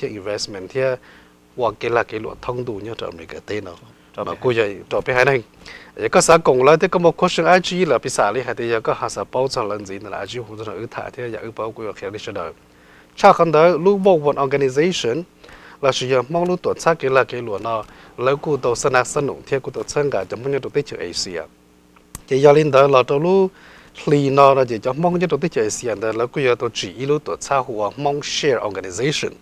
thiab investment thiab ua kev lag kev luam thoob ntuj nyob rau Amelikas teb no, mas kuj yog rau peb haiv neeg. Yog koj xav koom lawv thiab koj muaj question dab tsi los piv xam li hais tias yog koj ho xav paub txog lawv ntxiv no los tsis hu tuaj nrog wb tham thiab yam wb paub kuj yuav qhia rau sawv daws. Tshaj qhov ntawd lub World Watch Organization lossis yog Hmoob lub tuam txhab kev lag kev luam no, lawv kuj tau xab nas xab num thiab kuj tau txhawb nqa cov Hmoob nyob rau teb chaws Asia. Ces yog li ntawd los rau lub hli no no ces cov Hmoob nyob rau teb chaws Asia ntawd lawv kuj yuav tau tsim ib lub tuam txhab hu ua Hmong Share Organization.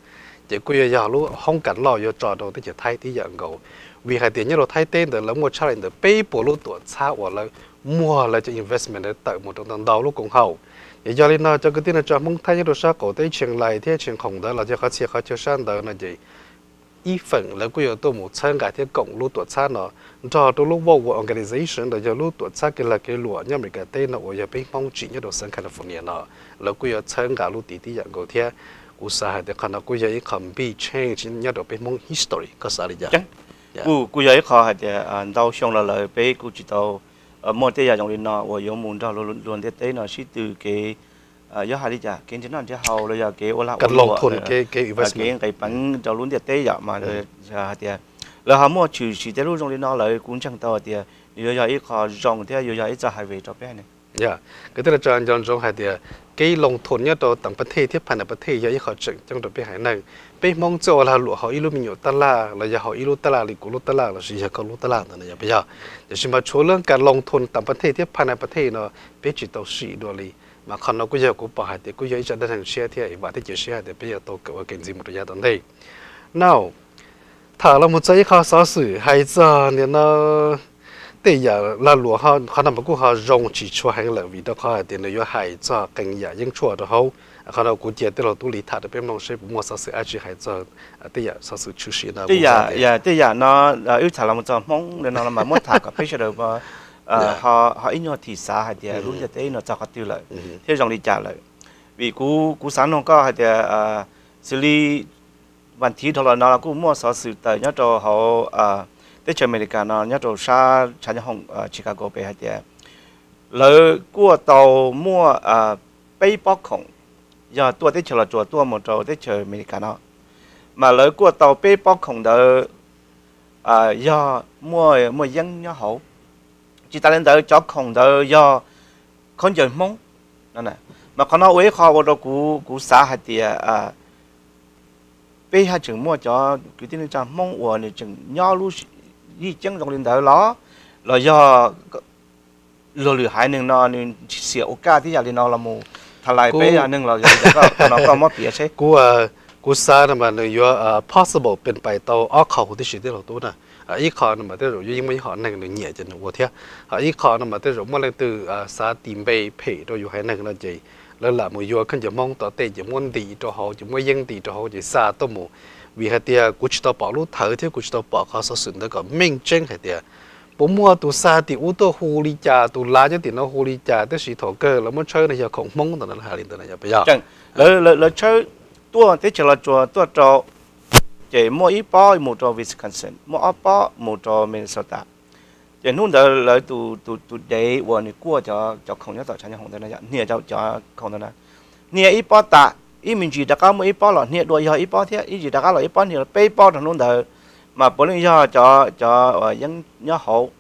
Ces kuj yuav yog lub hoob kas loj yuav tso rau teb chaws Thaib tib yam nkaus. Vim hais tias nyob rau Thaib teb ntawd lawv muaj tshaj li ntawd peb puas lub tuam txhab uas lawv muag lawv cov investment ntawd tawm mus rau ntau ntau lub koom haum. Ces yog li no cov kwv tij neej tsa Hmoob Thaib nyob rau sab qaum teb Tsheej Lais thiab Tsheej Khoom ntawd los yog qhov txhia qhov chaw sab ntawd no ces ib feem lawv kuj yuav tuaj mus txhawb nqa thiab koom lub tuam txhab no nrog rau lub World Watch Organization los yog lub tuam txhab kev lag kev luam nyob Amelikas teb no uas yog peb Hmoob tsim nyob rau xeev California no, lawv kuj yuav txhawb nqa lub tid tib yam nkaus thiab. Kuv xav hais tias qhov no kuj yog ib qho big change nyob rau peb Hmoob history, koj xav li cas? Kuj, kuj yog ib qho hais tias ntau xyoo los lawm peb kuj tsis tau muaj tej yam zoo li no uas yuav mus nrog luag ntiaj teb no sib tw kev, yog hais li cas, kev nrhiav noj nrhiav haus los yog kev ua lag ua luam, kev nqis peev rau lub ntiaj teb yom. Mas hais tias lawv ho muaj tshwm sim tej lub zoo li no lawm kuv ntseeg tau hais tias nws yuav yog ib qho zoo thiab yuav yog ib txoj highway rau peb haiv neeg. Kwv tij neej tsa nco ntsoov hais tias kev loo thoo nyob rau tam pa thej thiab phaj na pa thej yog ib qho tseem ceeb rau peb haiv neeg. Peb Hmoob txawj ua lag luam hauv ib lub me nyuam tab laj los yog hauv ib lub tab laj li kuv lub tab laj lossis yog koj lub tab laj ntawd no yog puas yog? Tiam sis mas tshuav lub kas loo thoo tam pa thej thiab phaj na pa thej no peb tsis tau sim dua li. Mas qhov no kuj yog kuv pom hais tias kuj yog ib zaj dab neeg tshiab thiab vam thiab cia siab hais tias peb yuav tau kawm ua ke ntxiv mus rau yav tom ntej. Now, tham los mus txog ib qho xov xwm hais txog nim no tej yam lag luam, qhov no mas kuj ho zoo tsis tshua heev lawm vim rau qhov hais tias nws yuav hais txog qee yam yeeb tshuaj rau hauv. Qhov no kuv cia tij laug Tub Lis tham rau peb mloog seb puas muaj xov xwm dab tsi hais txog tej yam xov xwm tshwm sim no. Tej yam no wb tham los mus txog Hmoob li no mas muab tham kom peb sawv daws ho ib nyuag thim xav hais tias lub ntiaj teb no txog qhov twg lawm thiab zoo li cas lawm. Vim kuv, kuv xav nug koj hais tias xws li vas thiv dhau los no kuj muaj xov xwm tawm nyob rau hauv teb chaws Amelikas no nyob rau sab tshav nyob hoom Chicago pem hais tias lawv kuj tau muaj peb pob khoom yog tuaj teb chaws Los Tsuas tuaj mus rau teb chaws Amelikas no, mas lawv kuj tau peb pob khoom ntawd yog muaj, muaj yeeb nyob hauv. Tsis tas li ntawd cov khoom ntawd yog khaub ncaws Hmoob. Mas qhov no ua ib qho ua rau kuv, kuv xav hais tias peb haj tseem muaj cov kwv tij neej tsa Hmoob uas nws tseem nyob lub yij ceeb zoo li ntawd los, los yog luag lwm haiv neeg no nws xiam ua kaj tib yam li no los mus tha lais peb haiv neeg los yog li cas, qhov no koj muab piav seb. Kuv xav no mas nws yuav possible pem pais tau ob qho huv tib si tij laug Tub na. Ib qho no mas tej zaum yuav yeej muaj ib hom neeg nws nyiam ces nws ua thiab, ho ib qho no mas tej zaum muaj leej twg xav tis npe phem rau yus haiv neeg no ces lawv lam mus yuav khaub ncaws Hmoob tom tej ces muab ntim rau hauv ces muab yeeb ntim rau hauv ces xa tuaj mus. Vim hais tias kuv tsis tau pom lub thawv thiab kuv tsis tau pom qhov xov xwm ntawd kom meej tseeb hais tias puas muaj tus xa tim ub tuaj hu li cas, tus lav nyob tim no hu li cas, tab sis thaum kawg lawv muab tshawb no yog khoom Hmoob ntawd no, lawv hais li ntawd no yog puas yog? Lawv tshawb tuaj teb chaws Los Tsuas tuaj rau, ces muaj ib pob mus rau Wisconsin, muaj ob pob mus rau Minnesota. Ces hnub ntawd lawv tus, tus dev uas nws kuaj cov khoom nyob tom tshav nyob hoom ntawd no yog hnia cov khoom ntawd na, hnia ib pob tas, ib me ntsis rov qab muaj ib pob los hnia dua yog ib pob thiab, ib ntsis rov qab los ib pob, hnia peb pob rau hnub ntawd. Mas puav leej yog cov, cov yeeb nyob hauv,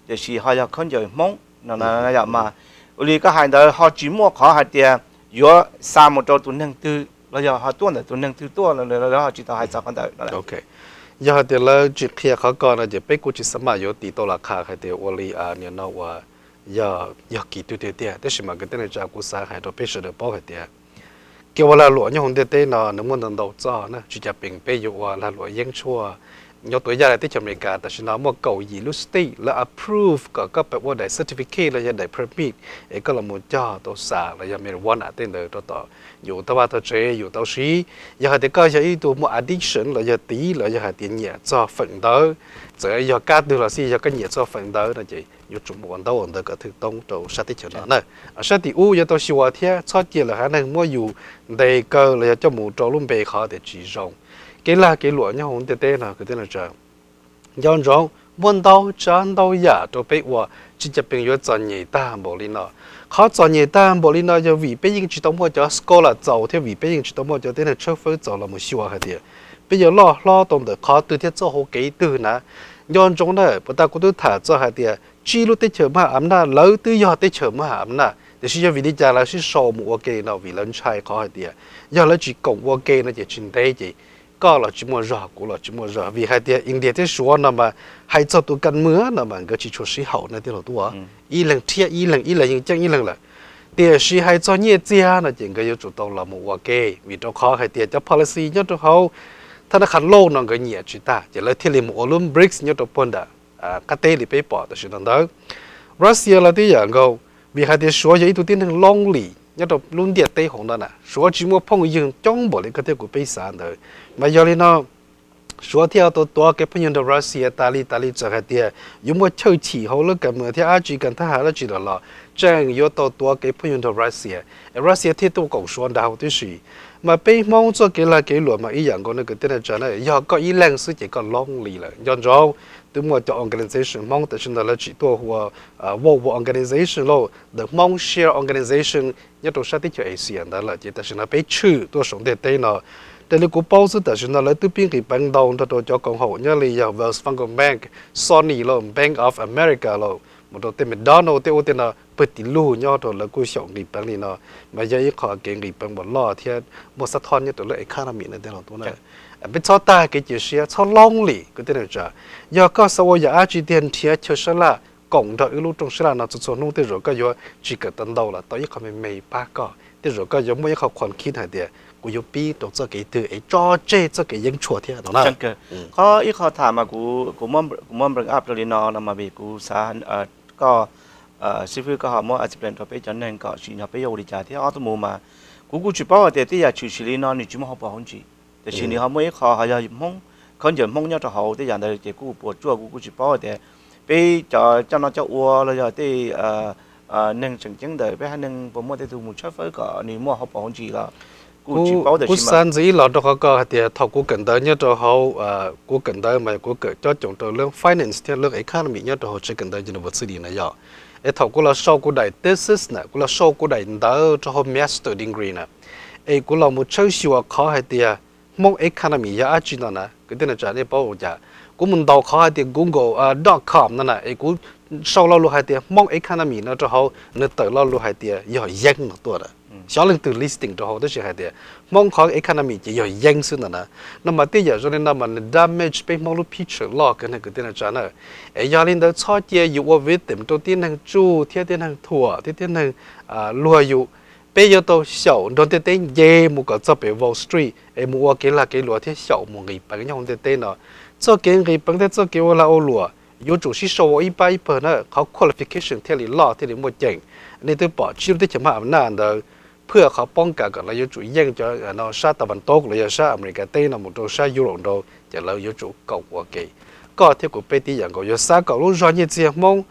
tiam sis ho yog khaub ncaws Hmoob no yom. Mas ua li koj hais ntawd ho tsis muaj qhov hais tias yuav xa mus rau tus neeg twg los yog ho tuaj ntawm tus neeg twg tuaj, lawv ho tsis tau hais txog qhov ntawd. Yog hais tias lawv tsis qhia qhov ko no ces peb kuj tsis xav maj yuav tis tau las qha hais tias ua li nim no uas yog, yog kis twg tiag tiag. Tab sis mas kwv tij neej tsa kuv xav hais rau peb sawv daws paub hais tias kev ua lag luam nyob hauv ntiaj teb no nws muaj ntau ntau txoj na, tsis cas peem peb yuav ua lag luam yeeb tshuaj. Nyob tua yaj li teb chaws Amelikas tam sim no muaj kaum yim lub state lawv approve kom koj pem ua daim certificate los yog daim permit es koj los mus cog tau xam los yog marijuana tej ntawd rau tom yus tau vaj tau tsev yus tau siv. Yog hais tias koj yog ib tug muaj addiction los yog tiv los yog hais tias nyiam txog feem ntawd, txawm yog kab twg los xij yog koj nyiam txog feem ntawd no ces yuav tsum mus ua ntaub ua ntawv kom thwj toob rau sab teb chaws no na. Sab tim ub yuav tau xyuas thiab txhob cia lawv haiv neeg muab yus ntes kaw los yog coj mus rau lub npe qhov tias tsis zoo. Kev lag kev luam nyob hauv ntiaj teb no kwv tij neej tsa, nco ntsoov, Muaj ntau tsav ntau yam rau peb ua, tsis cas pheej yuav txom nyem tag npaum li no. Qhov txom nyem tag npaum li no yog vim peb yeej tsis tau muaj cov scholar txaus thiab vim peb yeej tsis tau muaj cov tib neeg tshawb fawb txaus los mus xyuas hais tias peb yuav loj hlob tau ntawm qhov twg thiab txoj hau kev twg na. Nco ntsoov na, puas tas kuv twb tham txog hais tias tsib lub teb chaws mab ham am naj lawv twb yog teb chaws mab ham am naj, tiam sis yog vim li cas lawv sib sau mus ua ke no? Vim lawv ntshai qhov hais tias yog lawv tsis koom ua ke no ces tsis ntev ces koj los tsis muaj zog, kuv los tsis muaj zog. Vim hais tias India thiab Suav no mas hais txog tus kas mws no mas nkawd tsis tshua sib haum na tij laug Tuab. Ib leeg rhiab ib leeg, ib leeg yeej ceeb ib leeg lawm. Tiam sis hais txog nyiaj txiag no ces nkawd yuav tsum tau los mus ua ke, vim rau qhov hais tias cov policy nyob rau hauv thab nab qha lauj no nkawd nyiam tsis tag, ces lawv thiaj li mus ua lub brics nyob rau puag nram qab teb li peb pom tam sim no ntawd. Russia los tib yam nkaus, vim hais tias Suav yog ib tug tib neeg lonely nyob rau lub ntiaj teb hauv no na, Suav tsis muaj phooj ywg coob npaum li koj thiab kuv peb xav ntawd. Mas yog li no Suav thiaj tau tuav kev phooj ywg nrog Russia tas li tas li, txawm hais tias yuav muaj chawj chim hauv lub kas mws thiab dab tsi kas thab ham dab tsi los los tseem yuav tau tuav kev phooj ywg nrog Russia, es Russia thiaj tuaj koom Suav nrad hauv tib si. Mas peb Hmoob txoj kev lag kev luam mas ib yam nkaus no kwv tij neej tsa na, yog koj ib leeg xwb ces koj lonely lawm. Nco ntsoov, twb muaj cov organization Hmoob tam sim ntawd lawv tsim tuaj hu ua World War Organization lauj, the Hmong Share Organization nyob rau sab teb chaws Asia ntawd lawm, ces tam sim no peb tshwm tuaj saum ntiaj teb no. Raws li kuv paub xwb tam sim no lawv twb pib nqis peev ntau nrog rau cov koom haum nyob li yog Wells Fargo Bank, Sony lauj, Bank of America lauj, mus rau tej McDonald tej ub tej no pawg tim lug nyob rau lawv kuj xyaum nqis peev li no. Mas yog ib qho kev nqis peev uas loj thiab muaj xab thoj nyob rau lub economy no tej los tuaj na. Peb txhob tag kev cia siab, txhob lonely kwv tij neej tsa. Yog koj xav ua yam dab tsi tiag nrhiav chaw sab laj koom nrog wb lub rooj sab laj no txhua txhua hnub, tej zaum koj yuav tsis kawm tau ntau los tau ib qho me me pab koj, tej zaum koj yuav muaj ib qho khon khib hais tias kuv yuav pib rau txoj kev twg es tso tseg txoj kev yeeb tshuaj thiab no na. Qhov ib qho tham mas kuv, kuv muab bring up rau li no no mas vim kuv xav koj xib fwb koj ho muab explain rau peb cov neeg kom sim no peb yuav ua li cas thiab ob tug mus mas kuv kuj tsis paub hais tias tej yam tshwm sim li no nws tsis muaj hauv paus hauv ntsis, tiam sis nws ho muaj ib qho ho yog Hmoob, khaub ncaws Hmoob nyob rau hauv tej yam ntawd ces kuj puas tsuaj, kuv kuj tsis paub hais tias peb cov coj noj coj ua los yog tej neeg tseem ceeb ntawm peb haiv neeg puas muaj tej tug mus tshawb fawb kom nws muaj hauv paus hauv ntsis los kuj tsis paub. Kuv xav ntxiv ib los rau qhov koj hais tias thaum kuv kawm ntawv nyob rau hauv, kuv kawm ntawv mas kuv kawm cob coom rau lub finance thiab lub economy nyob rau hauv tsev kawm ntawv university na yog. Es thaum kuv los sau kuv daim thesis na, kuv los sau kuv daim ntawv rau hauv master degree na, es kuv los mus tshawb xyuas qhov hais tias Hmoob economy yog dab tsi no na, kwv tij neej tsa nej paub ua cas? Kuv mus ntaus qhov hais tias google dot com no na, es kuv sau lo lus hais tias Hmoob economy no rau hauv nws tawm lo lus hais tias yog yeeb no tuaj na. Xyov leej twg listing rau hauv tab sis hais tias Hmoob qhov economy ces yog yeeb xwb ntag na. No mas tej yam zoo li no mas nws damage peb Hmoob lub picture loj kawg na kwv tij neej tsa na. Es yog li ntawd txhob cia yus ua victim rau tib neeg tsuj thiab tib neeg thuam thiab tib neeg luag yus. Peb yuav tau xyaum nrog ntiaj teb nce mus kom txog pem Wall Street es mus ua kev lag kev luam thiab xyaum mus nqis peev nyob hauv ntiaj teb no. Txoj kev nqis peev thiab txoj kev ua lag ua luam yuav tsum sib sau ua ib pab ib pawg na, qhov qualification thiaj li loj thiaj li muaj ceem. Nej twb pom tsib lub teb chaws mab am naj ntawd, phwj qhov poob kas kom lawv yuav tsum yeej cov no sab Tav Vam Toob los yog sab Amelikas teb no mus rau sab Europe nrau, ces lawv yuav tsum koom ua ke. Koj thiab kuv peb tib yam nkaus, yog xav kom lub zog nyiaj txiag Hmoob,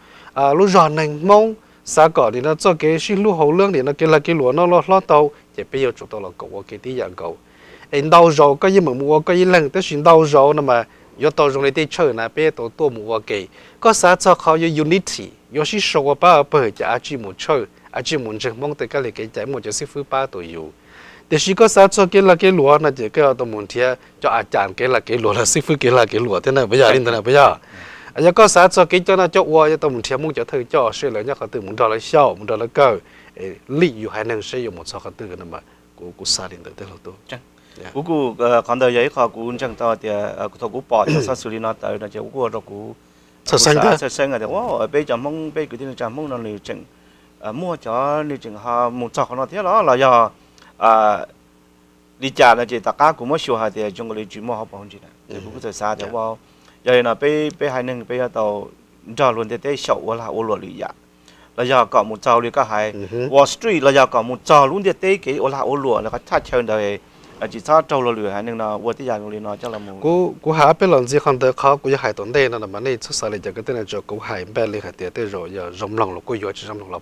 lub zog neeg Hmoob, xav kom nim no txoj kev sib hlub hauv lub nim no kev lag kev luam no loj hlob tau, ces peb yuav tsum tau los koom ua ke tib yam nkaus. Es ntau zaus koj yeej meem mus ua koj ib leeg, tab sis ntau zaus no mas yuav tau zoo li tej church na peb tau tuaj mus ua ke. Koj xav txog qhov yuav unity, yuav sib sau ua pab ua pawg, ces a tsij mus church, a tsij mus ntseeg Hmoob tej kab li kev cai muaj cov xib fwb pab tau yus. Tiam sis koj xav txog kev lag kev luam no ces koj yuav tau mus nrhiav cov a cas kev lag kev luam los xib fwb kev lag kev luam thiab na, puas yog li ntawd na puas yog? Yog koj xav txog kev coj noj coj ua yuav tau mus nrhiav Hmoob cov thawj coj seb lawv nyob qhov twg, mus nrog lawv xyaum, mus nrog lawv kawm, lim yus haiv neeg seb yuav mus txog qhov twg no mas kuv, kuv xav li ntawd tej hluas tub. Kuv kuj, qhov ntawd yog ib qho kuv ntseeg tau tias thaum kuv pom cov xov xwm li no tawm no ces kuj ua rau kuv txhawj xeeb tias peb cov Hmoob, peb kwv tij neej tsa Hmoob no nws tseem muaj cov, nws tseem ho mus txog qhov no thiab los, los yog li cas no ces tom qab kuv muab xyuas hais tias zoo li tsis muaj hauv paus hauv ntsis na. Ces kuv kuj txawm xav tias ua, yog li no peb, peb haiv neeg peb yuav tau nrog luag ntiaj teb xyaum ua lag ua luam lwm yam, los yog kom mus txog li koj hais Wall Street, los yog kom mus txog lub ntiaj teb kev ua lag ua luam los qhov thaj chaw ntawd, tsis txhob raug luag lwm haiv neeg no ua tej yam li no coj los mus. Kuv hais peb los ntxiv qhov ntawd, qhov kuv yuav hais tom ntej no mas nej txhob xav li cas kwv tij neej tsa, kuv hais npaj li hais tias tej zaum yog zoo mloog los kuj yuav, tsis zoo mloog los